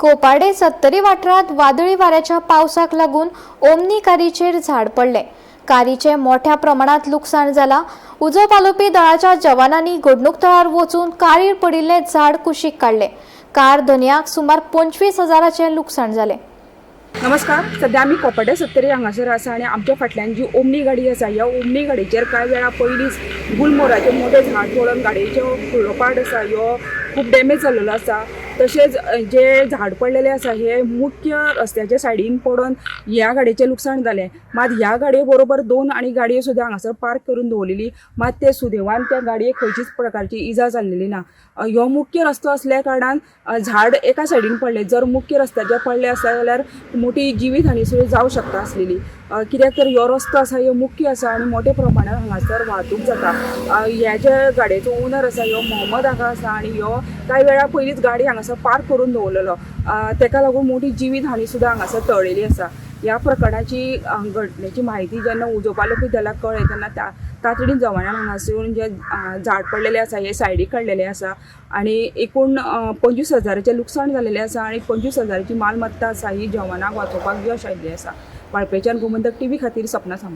कोपार्डे सत्तरी वाठारांत वादळी वाऱ्याच्या पावसाक लागून ओमनी कारीचेर झाड पडलें. कारीचें मोठ्या प्रमाणात लुकसाण जाला. उजो पालोवपी दळाच्या जवानांनी घडणूक थळार वचून कारीर पडिल्लें झाड कुशीक काडलें. कार धनयाक सुमार 25,000चें लुकसाण जालें. नमस्कार, सध्या आमी कोपाटे सत्तरी हांगासर आसा आनी आमच्या फाटल्यान जी ओमनी गाडी आसा, ह्या ओमनी गाडयेचेर कांय वेळा पयलींच गुलमोराचें मोठें झाड पडून गाडयेचो फुडलो पार्ट आसा ह्यो खूब डॅमेज जाल्लेलो आसा. तशेंच जे झाड पडलेलें आसा हे मुख्य रस्त्याच्या सायडीन पडून ह्या गाडयेचें लुकसाण जालें. मात ह्या गाडये बरोबर दोन आनी गाडयो सुद्दां हांगासर पार्क करून दवरलेली, मात ते सुदैवान त्या गाडयेक खंयचीच प्रकारची इजा जाल्लेली ना. ह्यो मुख्य रस्तो असल्या कारणान झाड एका सायडीन पडलें. जर मुख्य रस्त्याचेर पडलें आसता जाल्यार मोठी जिवीत हानी सुद्दां जावं शकता आसलेली, कित्याक तर ह्यो रस्तो आसा ह्यो मुख्य आसा आनी मोठ्या प्रमाणात हांगासर वाहतूक जाता. ह्या ज्या गाडयेचो ओनर आसा ह्यो मोहम्मद हांगा आसा आनी ह्यो कांय वेळा पयलींच गाडी हांगासर पार्क करून दवरलेलो. तेका लागून मोठी जिवीत हानी सुद्दां हांगासर टळलेली आसा. ह्या प्रकरणाची घटनेची म्हायती जेन्ना उजो पालोवपी दलाक कळ्ळें तेन्ना तातडीन जवानान हांगासर येवन जे झाड पडलेलें आसा हे सायडीक काडलेलें आसा आनी एकूण 25,000चें लुकसाण जालेलें आसा आनी 25,000ची मालमत्ता आसा ही जवानाक वाचोवपाक यश आयिल्लें आसा. वाळपयच्यान गोमंतक टीव्ही खातीर सपना सामंत.